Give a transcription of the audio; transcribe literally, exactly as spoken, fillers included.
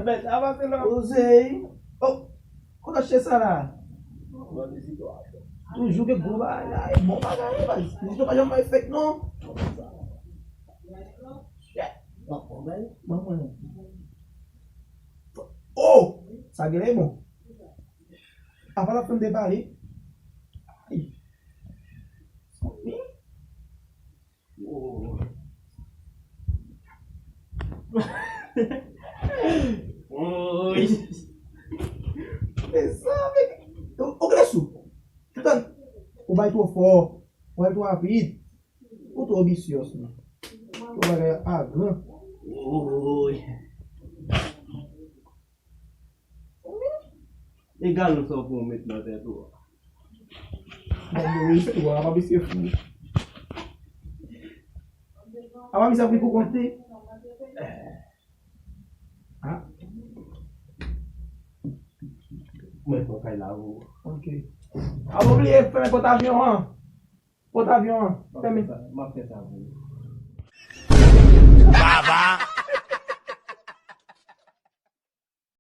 Mèt, avanse non. Ozey. Oh, kote w achte sa la? Toujou gen gwo bagay la. E bon bagay wi baz. Toujou pa janm bay fèk non. Shit. Bon, bon, ben, bon, bon. Oh, sa genlè bon. Apa l ap fè m depale. Ay. Sanmi. Oh. Oy. Men sa, men, ou, ou gen sou. Tann, ou bay twò fò, ou bay twò rapid. Ou twò bisyòs, men. Ou bagay a gran. Oy. Egal ou sa w pou w met nan tèt ou a. Gade yo, wi, se wa, apa misye fou. Apa misye ap ri pou kont li. Ah. Mwen pran kay la, ou. Ok. Apa w bliye fèmen pòt avyon an. Pòt avyon an. Fèmen. M ap fè sa pou ou. Baba.